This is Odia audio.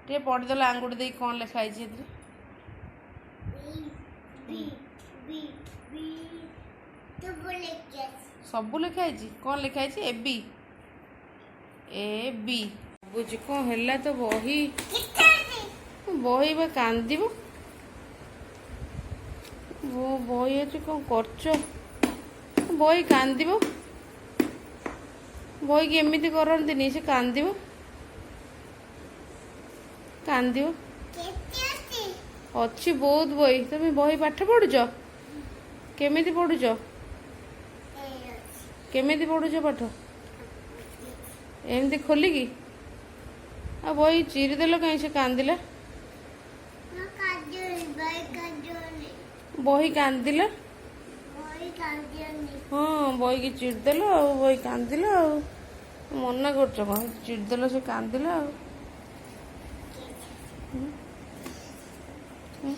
ଟିକେ ପଢ଼ିଦେଲ ଆଙ୍ଗୁଠି ଦେଇ, କ'ଣ ଲେଖା ହେଇଛି ସେଥିରେ? ବି ବି ବି ସବୁ ଲେଖି। ସବୁ ଲେଖା ହେଇଛି। କ'ଣ ଲେଖା ହେଇଛି? ଏ ବି, ଏ ବି ବୁଝି। କ'ଣ ହେଲା ତ ବହି? ବହି ବା କାନ୍ଦିବ। ବହି ଅଛି, କ'ଣ କରୁଛ? ବହି କାନ୍ଦିବ। ବହିକି ଏମିତି କରନ୍ତିନି, ସେ କାନ୍ଦିବ, କାନ୍ଦିବ। କେତେ ଅଛି? ଅଛି ବହୁତ ବହି। ତମେ ବହି ପାଠ ପଢୁଛ? କେମିତି ପଢୁଛ? କେମିତି ପଢୁଛ ପାଠ? ଏମିତି ଖୋଲିକି? ଆଉ ବହି ଚିରିଦେଲ କାହିଁ? ସେ କାନ୍ଦିଲା। କାନ୍ଦୁନି, ବହି କାନ୍ଦୁନି। ବହି କାନ୍ଦିଲା। ବହି କାନ୍ଦୁନି। ହଁ, ବହିକି ଚିରିଦେଲ ଆଉ ବହି କାନ୍ଦିଲା। ଆଉ ମନା କରୁଛ କଣ? ଚିରିଦେଲ, ସେ କାନ୍ଦିଲା ଆଉ। ହୁଁ। ହୁଁ।